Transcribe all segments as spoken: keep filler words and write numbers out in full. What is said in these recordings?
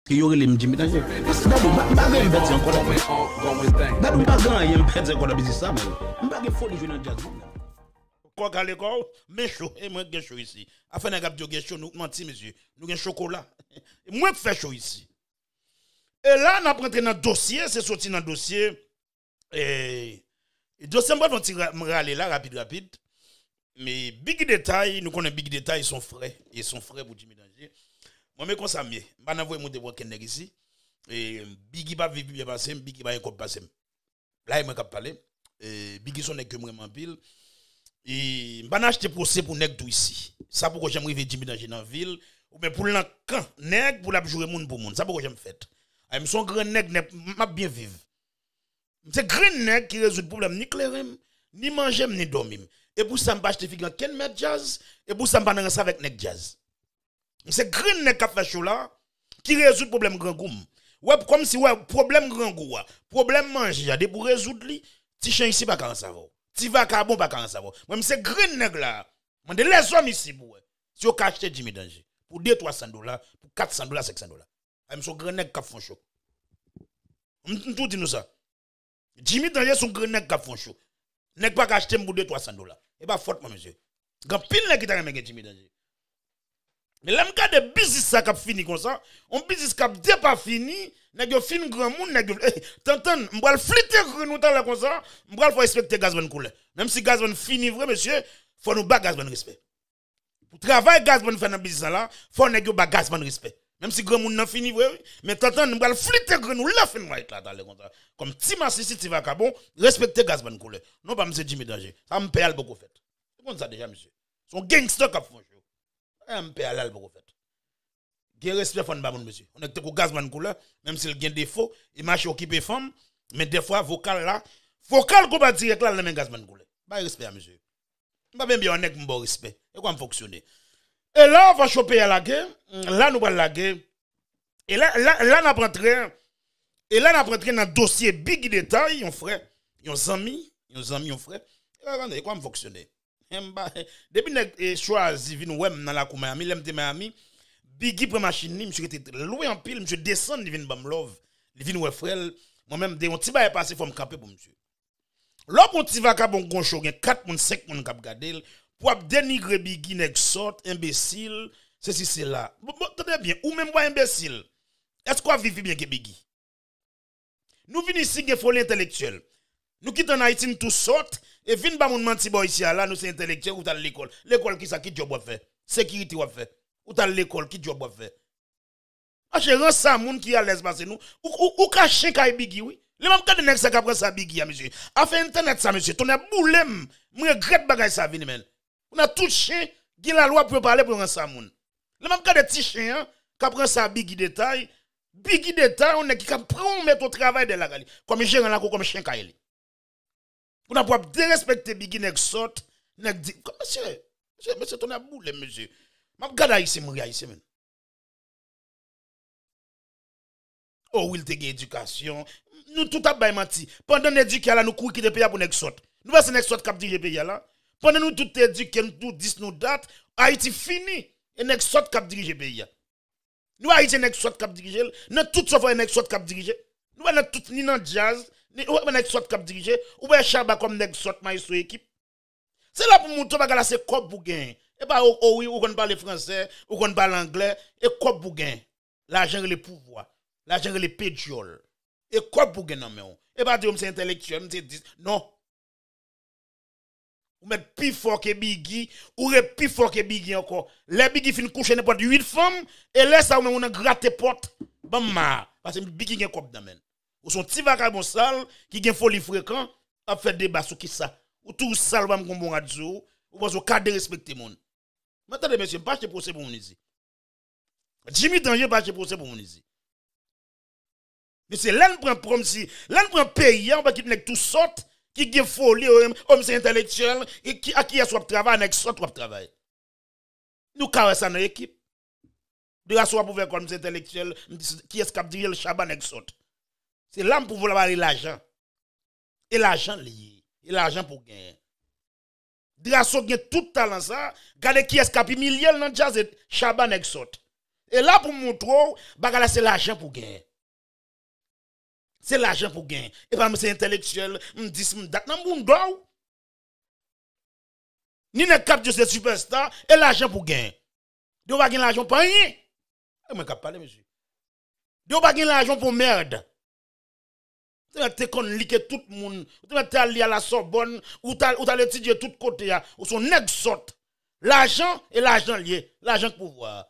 Ke yo rele m Jimmy Danje. Dadou, m pa, m pa gen anyen m pèdi ankò la. Dadou, m pa gen anyen m pèdi ankò nan biznis sa, menm. M pa gen foli jwe nan djaz, non, menm. Kò kale kò w, men cho, e mwen k gen cho isi. Afè nèg ap di yo gen cho, nou k manti, mesye. Nou gen chokola. Mwen k fè cho isi. E la, n ap rantre nan dosye, se soti nan dosye. E, e dosye m pral fè yon ti ra- m rale la, rapid, rapid. Men Biggy Detay, nou konnen Biggy Detay se yon frè, e se yon frè pou Jimmy Danje. Mwen, men konsa m ye. M pa nan voye moute pou okenn nèg isi. E Biggy p ap viv pi byen pase m, Biggy pa gen kòb pase m. La, e mwen k ap pale. E Biggy se yon nèg ke m renmen anpil. E m pa nan achte pwose pou nèg tou isi. Sa poko janm rive Jimmy Danje nan vil. Oubyen pou l nan kan nèg, pou l ap joure moun pou moun. Sa poko janm fèt. Ay, m se yon gran nèg, nèg, m ap byen viv. M se grenn nèg ki rezoud pwoblèm ni kleren m, ni manje m, ni dòmi m. E pou sa m pa achte figi ankenn mèt djaz, e pou sa m pa nan ranse avèk nèg djaz. M se grenn nèg k ap fè cho la, ki rezoud pwoblèm grangou m. Wè, kòmsi, wè, pwoblèm grangou a, pwoblèm manje a, depi w rezoud li, ti chen isi pa ka ranse avè w. Ti vakabon pa ka ranse avè w. Mwen, m se grenn nèg la. Mande lèzòm isi pou wè. Si yo ka achte Jimmy Danje. Pou de, twa san dola, pou kat san dola, senk san dola. Ay, m se yon grenn nèg k ap fè cho. M, m tou di nou sa. Jimmy Danje se yon grenn nèg k ap fè cho. Nèg pa ka achte m pou de, twa san dola. E pa fòt mwen, mesye. Gen anpil nèg ki ta renmen gen Jimmy Danje. Men lè m gade biznis sa k ap fini konsa, yon biznis k ap depafini, nèg yo fin granmoun, nèg yo, eh, tantann, m pral flite grenn ou talè konsa, m pral fè w respekte Gazman Koulè. Menm si Gazman fini vre, mesye, fò nou ba Gazman respè. Pou travay Gazman fè nan biznis la, fò nèg yo ba Gazman respè. Menm si granmoun nan fini vre, wi. Men tantann, m pral flite grenn ou la fen white la talè konsa. Kòm ti masisi, ti vakabon, respekte Gazman Koulè. Non pa m se Jimmy Danje. Sa m pè al poko fèt. Ou konn sa deja, mesye. Se yon gangster k ap fè yon cho. Eh, m pè al al poko fèt. Gen respè fò n ba moun, mesye. Yon nèg tankou Gazman Koulè, menm si l gen defo, e mache okipe fanm, men dèfwa vokal la, vokal konba dirèk la, l nan men Gazman Koulè. Bay respè a, mesye. M pa byen byen yon nèg m ba w respè. E kwa m fonksyone. E la, fò cho peye a lage, la nou pral lage. E la, la, la n ap antre, e la n ap antre nan dosye Biggy Detay, yon frè, yon zanmi, yon zanmi, yon frè. E la, e kwa m fonksyone. Depi nèg, eh, chwazi vin wè m nan lakou Miami, lè m te Miami, Biggy pran machin li, misye rete lwen anpil, misye desann, li vin ban m love, li vin wè frè l. Mwen menm, de yon ti bagay pase, fò m kanpe pou misye. Lè w pran yon ti vakabon gon cho, gen kat moun, senk moun k ap gade l, pou w ap denigre Biggy, nèg sòt, enbesil, sesi, sela. Bon, bon, tande byen, ou menm w a enbesil. Èske w ap viv pi byen ke Biggy? Nou vin isi gen foli entelektyèl. Nou kite ann Ayiti, n tou sòt, e vin ba moun manti bò isi a la, nou se entelektyèl, ou t al lekòl. Lekòl kisa, ki djòb w ap fè? Sekirite w ap fè? Ou t al lekòl, ki djòb w ap fè? Mache ranse a moun ki alèz pase nou. Ou, ou, ou ka chen kay Biggy, wi. Lè m ap gade nèg sa k ap ranse a Biggy a, mesye. Afè entènèt sa, mesye. Tonnè boule m. M regrèt bagay sa vini, men. Ou nan tout chen, gen lalwa pou yo pale pou yo ranse a moun. Lè m ap gade ti chen an, k ap ranse a Biggy Detay, Biggy Detay, yon nèg ki ka pran w mete w travay dèyè lakay li. Kòm jeran lakou, kòm chen kay li. Pou n ap, w ap derespekte Biggy, nèg sòt, nèg di, mesye, mesye, mesye, tonnè boule m, mesye. M ap gade Ayisyen, m ri Ayisyen, men. O wi, l te gen edikasyon. Nou tout ap bay manti. Pandan n edike a la, nou kouri kite peyi a pou nèg sòt. Nou panse nèg sòt k ap dirije peyi a la? Pandan nou tout te edike, nou tout dis, nou dat, Ayiti fini. E nèg sòt k ap dirije peyi a. Nou Ayiti, e nèg sòt k ap dirije l. Nan tout sa w fè, e nèg sòt k ap dirije. Nou wè nan tout, ni nan djaz, ni, ou wè nèg sòt k ap dirije. Ou wè Shabba kòm nèg sòt, mayestwo ekip. Se la pou m montre w bagay la, se kòb pou genyen. E pa, o, o wi, ou konn pale fransè, ou konn pale anglè, e kòb pou genyen. Lajan rele pouvwa. Lajan rele pedyòl. E kòb pou gen nan men w. E pa di yo m se entèlektyèl, m se dis. Non. Ou mèt pi fò ke Biggy, ou ret pi fò ke Biggy ankò. Lè Biggy fin kouche nenpòt uit fanm, e lè sa ou menm ou nan grate pòt, ban m ma a. Paske Biggy gen kòb nan men l. Ou se yon ti vakabon sal ki gen foli frekan, ap fè deba sou kisa? Ou tou sal, ou pa menm gon bon rad sou ou, ou panse ou ka derespekte moun. Men tande mesye, m pa achte pwose pou moun isi. Jimmy Danje pa achte pwose pou moun isi. Mesye, lè n pran kòmsi, lè n pran peyi a, ou pa kite nèg tou sòt, ki gen foli, o, o, m se entèlektyèl, e ki, a kiyès w ap travay, nèg sòt w ap travay. Nou ka wè sa nan ekip. Drasso ap ouvè kò l, m se entèlektyèl, m di, kiyès k ap dirije l, Shabba, nèg sòt. Se la m pwouve w la pale lajan. E lajan li ye. E lajan pou genyen. Drasso gen tout talan sa, gade kiyès k ap imilye l nan djaz, e Shabba, nèg sòt. E la pou m montre w, bagay la se lajan pou genyen. Se lajan pou genyen. E pa m se entèlektyèl, m dis, m dat nan bounda w. Ni nèg k ap di yo se sipèsta, e lajan pou genyen. Depi w pa gen lajan, w pa anyen. E mwen k ap pale, mesye. Depi w pa gen lajan, w pa yon mèd. Ou te mèt te konn li ke tout moun. Ou te mèt te al li a la Sòbòn. Ou t al, ou t al etidye tout kote a. Ou se yon nèg sòt. Lajan e lajan l ye. Lajan k pouvwa a.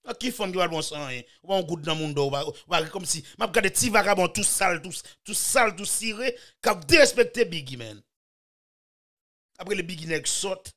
Ak ki fanm ki pral bon san anyen? Ou pa yon goud nan moun do, ou pa, ou pa kòmsi. M ap gade ti vakabon tou sal, tou, tou sal, tou sire, k ap derespekte Biggie, man. Ap rele Biggie nèg sòt.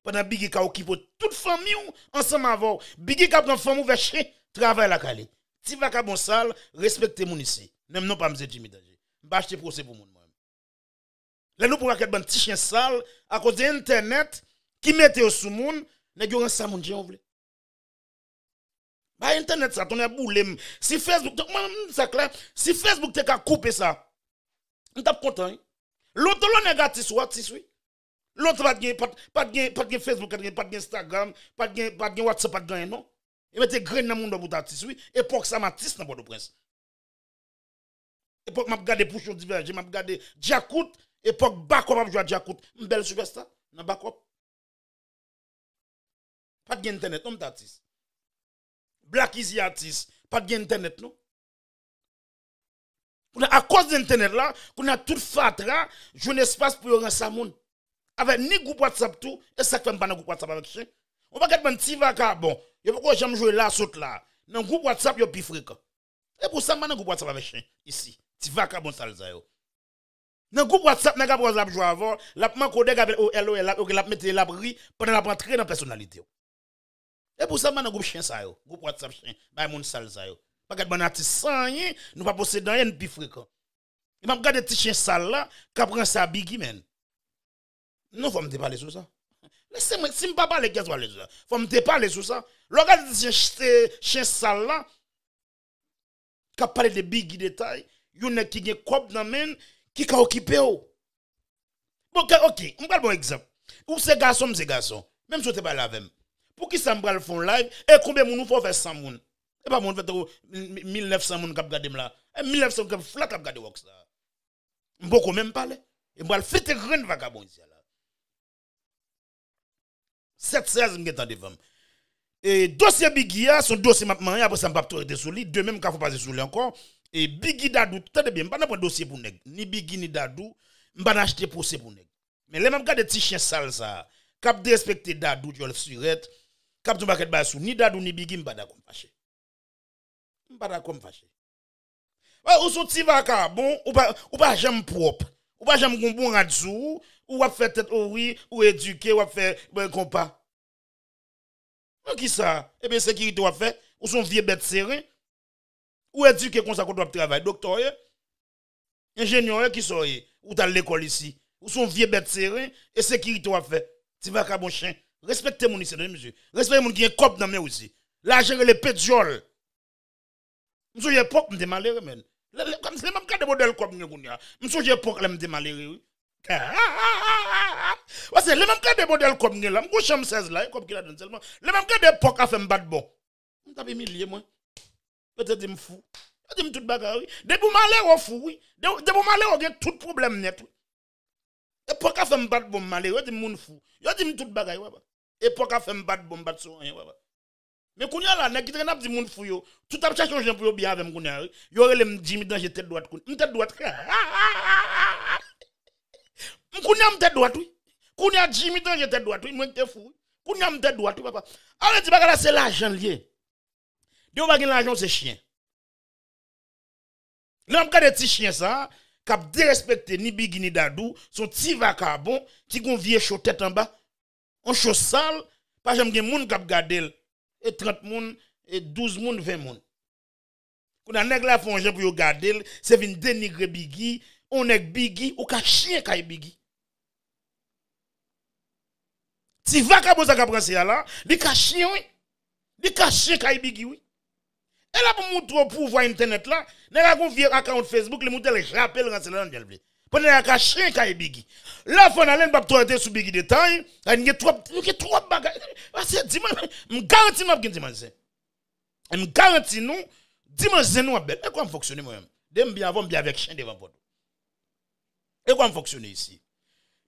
Pandan Biggie ka okipe tout fanmi w ansanm avè w. Biggie ka pran fanm ou fè chen travay lakay li. Ti vakabon sal, respekte moun isi. Menm non pa m se Jimmy Danje. M pa achte pwose pou moun mwen. Lè nou pran pakèt bann ti chen sal, akoz de entènèt ki mete yo sou moun, nèg yo ranse a moun jan yo vle. Bay entènèt sa, tonnè boule m. Si Facebook, te- mwen menm sa klè, si Facebook te ka koupe sa, m t ap kontan, wi. Lontan lò nèg atis ou atis, wi. Lontan pa t gen, pa t, pa t gen, pa t gen Facebook, pa t gen, pa t gen Instagram, pa t gen, pa t gen WhatsApp, pa t gen anyen, non. E mete grenn nan moun pou t atis, wi. Epòk sa m atis nan Pòtoprens. Epòk m ap gade Pouchon Divèje, m ap gade Djakout, epòk Bakòp ap jwe a Djakout. M bèl sipèsta nan Bakòp. Pa t gen entènèt, non, m t atis. Black Easy atis, pa t gen entènèt, non. Kounye a, akòz de entènèt la, kounye a tout fatra jwenn espas pou yo ranse a moun. Avèk ni gwoup WhatsApp tou, e sa k fè m pa nan gwoup WhatsApp avèk chen. Yon pakèt bann ti vakabon, yo poko janm jwe la sot la. Nan gwoup WhatsApp, yo pi frekan. E pou sa m pa nan gwoup WhatsApp avèk chen isi. Ti vakabon sal sa yo. Nan gwoup WhatsApp, nèg ap wè l ap jwe avè w, l ap manke w dega avè l, o, L O L, l ap, ok, l ap mete, l ap ri pandan l ap antre nan pèsonalite w. E pou sa m pa nan gwoup chen sa yo, gwoup WhatsApp chen, bay moun sal sa yo. Pakèt bann atis san anyen, nou pa posede anyen, n pi frekan. E m ap gade ti chen sal la, k ap ranse a Biggie, man. Non, fò m te pale sou sa. Lese mwen, si m pa pale, kiyès pale sou sa? Fò m te pale sou sa. Lè w gade ti chen, chen sal la, k ap pale de Biggie Detay, yon nèg ki gen kòb nan men l, ki ka okipe w. Bon, ok, ok, m pral ba w egzanp. Ou se gason, m se gason. Menm si w te pale avè m. Poukisa m pral fè yon live, e konbyen moun ou fè w fè san moun? E pa moun fè tankou mil nèf san moun k ap gade m la. E mil nèf san moun k ap flat ap gade Rockstar. M poko menm pale. E m pral fete grenn vakabon isi a la. Sèt sèz m gentan devan m. E dosye Biggie a, se yon dosye m ap manyen, apre sa m p ap twò rete sou li. Demen m ka fè pase sou li ankò. E Biggie Dadou, tande byen, m pa nan pran dosye pou nèg. Ni Biggie, ni Dadou, m pa nan achte pwose pou nèg. Men lè m ap gade ti chen sal sa a, k ap derespekte Dadou, dyòl sirèt, k ap di yon pakèt bagay sou ni Dadou, ni Biggie, m pa dakò, m fache. M pa dakò, m fache. Ou se yon ti vakabon, ou pa, ou pa janm pwòp. Ou pa janm gon bon rad sou ou, ou ap fè tèt, o wi, ou edike, w ap fè, bon, konpa. Nan kisa? Ebyen, sekirite w ap fè? Ou se yon vye bèt seren? Ou edike konsa kote w ap travay? Doktè w ye? Enjenyè w ye? Kisa w ye? Ou t al lekòl isi? Ou se yon vye bèt seren? E sekirite w ap fè? Ti vakabon chen. Respekte moun isi, tande, mesye. Respekte moun ki gen kòb nan men w isi. Lajan rele pedyòl. M sonje epòk m te malere, men. Lè, lè, kòmsi lè m ap gade modèl kòb m gen kounye a. M sonje epòk lè m te malere, wi. Paske lè m ap gade modèl kòb m gen la, m gon chanm sèz la, e kòb ki ladan l sèlman. Lè m ap gade epòk afè m pa t bon. M t ap imilye mwen. Yo te di m fou. Yo di m tout bagay, wi. Depi w malere, w fou, wi. De-, depi w malere, w gen tout pwoblèm nèt, wi. Epòk afè m pa t bon, m malere, yo di m moun fou. Yo di m tout bagay, papa. Epòk afè m pa t bon, m pa t sou anyen, papa. Men kounye a la, nèg ki te konn ap di moun fou yo, tout ap chache yon jan pou yo byen avè m kounye a, wi. Yo rele m Jimmy Danje tèt dwat kounye a. M tèt dwat. M kounye a m tèt dwat, wi. Kounye a Jimmy Danje tèt dwat, wi. Mwen ki te fou, wi. Kounye a m tèt dwat, wi, papa. A vle di bagay la se lajan l ye. Depi w pa gen lajan, w se chen. Lè m ap gade ti chen sa a, k ap derespekte ni Biggie ni Dadou, se yon ti vakabon ki gon vye cho tèt anba, yon cho sal, pa janm gen moun k ap gade l. E trant moun, e douz moun, ven moun. Kounye a nèg la fè yon jan pou yo gade l, se vin denigre Biggie, yon nèg Biggie, ou ka chen kay Biggie. Ti vakabon sa k ap ranse a la, li ka chen, wi. Li ka chen kay Biggie, wi. E la pou moutre w pouvwa entènèt la, nèg la gon vye akawont Facebook, li moutre l jape l ranse la nan jan l vle. Pandan y a ka chen kay Biggie. La fò n ale, n p ap twò rete sou Biggie detay. Ay, n gen twòp, nou gen twòp bagay. Pase dimanch, m garanti nou ap gen dimanch zen. M garanti nou, dimanch zen nou ap bèl. E kwa m fonksyone mwen menm? Depi m byen avè w, m byen avèk chen devan pòt ou. E kwa m fonksyone isi?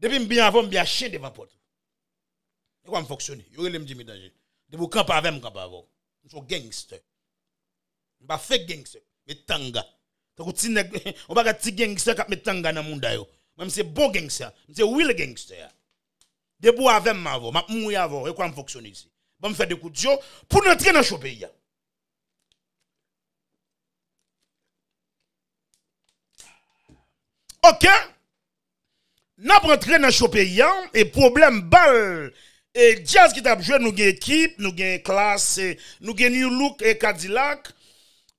Depi m byen avè w, m byen a chen devan pòt ou. E kwa m fonksyone? Yo rele m Jimmy Danger. Depi w kanpe avè m, m kanpe avè w. M se yon gangster. M pa fake gangster. Met tanga. Tankou ti nèg, yon bagay ti gangster k ap met tanga nan mouda yo. Mwen, m se bon gangster. M se real gangster. Depi w avè m, m avè w. M ap mouri avè w. E kwa m fonksyone isi? Ban m fè de kout yo pou n antre nan cho peyi a. Ok. N ap rantre nan cho peyi a, e pwoblèm bal, e djaz ki t ap jwe, nou gen Ekip, nou gen Klass, e nou gen Nu Look, e Kadilak,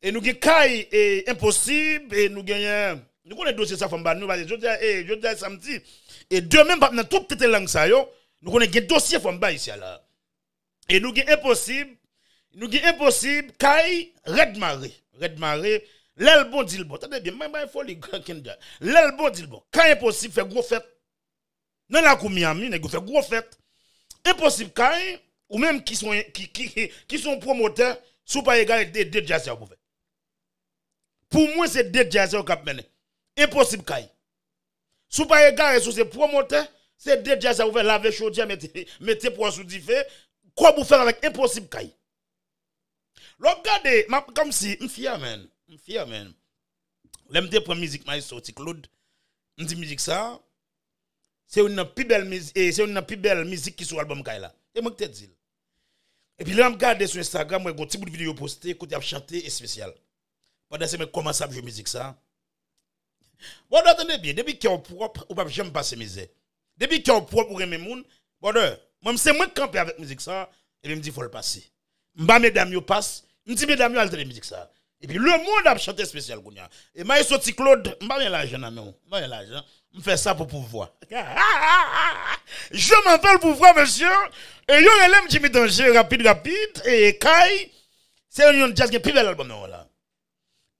e nou gen Kay, e Enposib, e nou genyen, nou konnen dosye sa fò m ba nou, paske jodi a, e, jodi a e samdi, e demen m p ap nan tout tete lang sa yo, nou konnen gen dosye fò m bay isi a la. E nou gen Enposib, nou gen Enposib, Kay, Rèd Mare. Rèd Mare, lè l bon, di l bon. Tande byen, mwen bay foli, Kendra. Lè l bon, di l bon. Kay Enposib fè gwo fèt. Nan lakou Miami, nèg yo fè gwo fèt. Enposib Kay, ou menm ki se yon, ki, ki, ki, ki se yon pwomotè, si w pa egare, de, de djaz sa pou fè. Pou mwen, se de djaz yo k ap mennen. Enposib Kay. Si w pa egare, si w se pwomotè, se de djaz sa ou fè, lave chodyè, mete, mete pwa sou dife, kòb ou fè l avèk Enposib Kay. Lè w ap gade, m ap, kòmsi, m fyè, man. M fyè, man. Lè m te pran mizik Maestro Ti Claude, m di mizik sa, se youn nan pi bèl miz-, e se youn nan pi bèl mizik ki sou albòm Kay la. E mwen ki te di l. Epi lè m ap gade sou Instagram, mwen gen yon ti bout videyo poste kote y ap chante espesyal. Pandan se mwen k kòmanse ap jwe mizik sa. Brother, tande byen, depi kè w pwòp, ou p ap janm pase mizè. Depi kè w pwòp, ou renmen moun, brother, mwen, se mwen k kanpe avèk mizik sa, epi m di fò l pase. M ba medam yo pas, m di medam yo al tande mizik sa. Epi lemonn ap chante espesyal kounye a. E Maestro Ti Claude, m pa gen lajan nan men w, m pa gen lajan. M fè sa pou pouvwa. Je m'appelle pouvwa, mesye. E yo rele m Jimmy Danger, rapid, rapid. E Kay, se youn nan djaz gen pi bèl albòm nan la.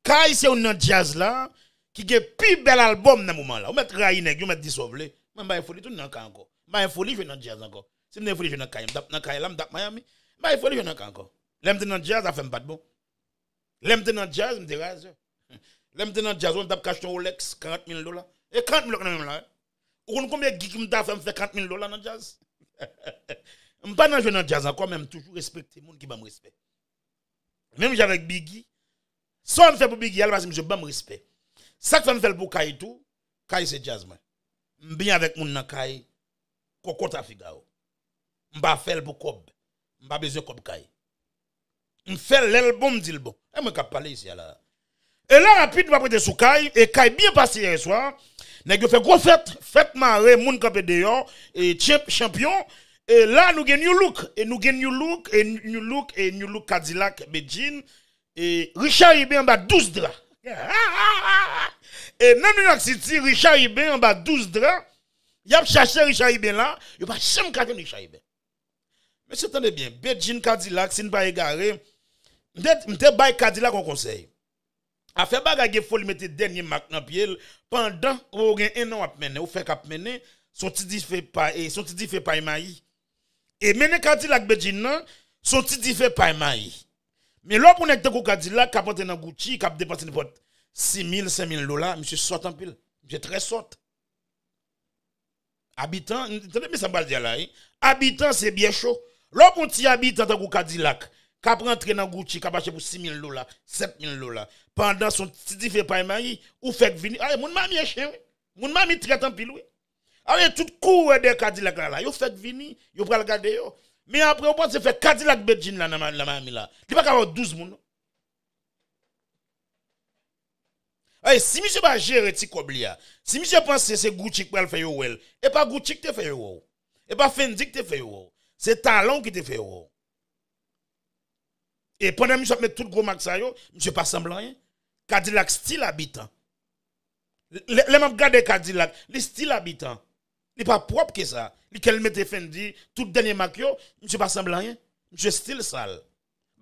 Kay se youn nan djaz la ki gen pi bèl albòm nan moman la. Ou mèt rayi nèg yo, mèt di sa w vle. Mwen, m pa gen foli tounen nan Kay ankò. M pa gen foli jwe nan djaz ankò. Si m te gen foli jwe nan Kay, m t ap nan Kay la, m t ap Miami. M pa gen foli jwe nan Kay ankò. Lè m te nan djaz, afè m pa t bon. Lè m te nan djaz, m te razè. Lè m te nan djaz, ou wè m t ap ka achte yon Rolex, karant mil dola. E karant mil dola k nan men m la, wi. Ou konn konbyen gig m ta fè, m fè karant mil dola nan djaz? M pa nan jwe nan djaz ankò, men m toujou respekte moun ki ban m respè. Menm jan avèk Biggie. Sa m fè pou Biggie a, l pase misye ban m respè. Sa k fè m fè l pou Kay tou, Kay se djaz mwen. M byen avèk moun nan Kay, kòkòt a figa w. M pa fè l pou kòb. M pa bezwen kòb Kay. M fè l lè l bon, m di l bon. E mwen k ap pale isi a la. E la rapid, m ap rete sou Kay, e Kay byen pase yè swa. Nèg yo fè gwo fèt, fèt mare, moun kanpe deyò, e tchenp, chanpyon. E la nou gen Nu Look, e nou gen Nu Look, e Nu Look, e Nu Look Kadilak, Bedjine, e Richard Iben anba douz dra. E nan New York City, Richard Iben anba douz dra. Y ap chache Richard Iben la, yo pa janm ka jwenn Richard Iben. Mesye, tande byen, Bedjine Kadilak, si n pa egare, m te, m te bay Kadilak yon konsèy. Afè bagay gen foli mete dènye mak nan pye l, pandan ou gen en an w ap mennen, ou fèk ap mennen, se yon ti dife pay, e se yon ti dife pay mayi. E mennen Kadilak Bedjine nan, se yon ti dife pay mayi. Men lè w pran nèg tankou Kadilak k ap antre nan Gucci, k ap depanse nenpòt sis mil, senk mil dola, misye sòt anpil. Misye trè sòt. Abitan, tande byen sa m pral di a la, wi. Abitan se byè cho. Lè w pran yon ti abitan tankou Kadilak, k ap rantre nan Gucci, k ap achte pou sis mil dola, sèt mil dola, pandan se yon ti dife pay mayi, ou fèk vini. Ay, moun Miami e chen, wi. Moun Miami trèt anpil, wi. Ale tout kourè dèyè Kadilak la, la, yo fèk vini, yo pral gade yo. Men apre, ou panse fè Kadilak Bedjine la nan, nan Miami la, li pa ka ba w douz moun, non. Ay, si misye pa jere ti kòb li a, si misye panse se Gucci k pral fè yo wè l, e pa Gucci k te fè yo wè w. E pa Fendi k te fè yo wè w. Se talan w ki te fè yo wè w. E pandan misye ap met tout gwo mak sa yo, misye pa sanble anyen. Kadilak still abitan. Lè, lè m ap gade Kadilak, li still abitan. Li pa pwòp ke sa. Li kè l mete Fendi, tout dènye mak yo, misye pa sanble anyen. Misye still sal.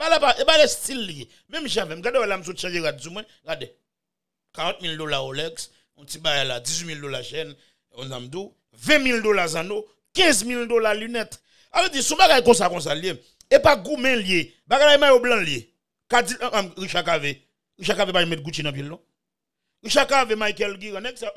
Bagay la pa, e bagay la still li ye. Menm jan avè m, gade wè la m sot chanje rad sou mwen, gade. Karant mil dola Rolex, Yon ti bagay la, dizuit mil dola chèn, yon zanm tou, ven mil dola zanno, kenz mil dola linèt. Sa vle di, se yon bagay konsa, konsa l ye. E pa goumen l ye. Bagay la, e mayo blan l ye. Ka di, ah, ah, Richard Cavé. Richard Cavé pa met Gucci nan pye l, non. Richard Cavé, Michael Guiran, nèg sa.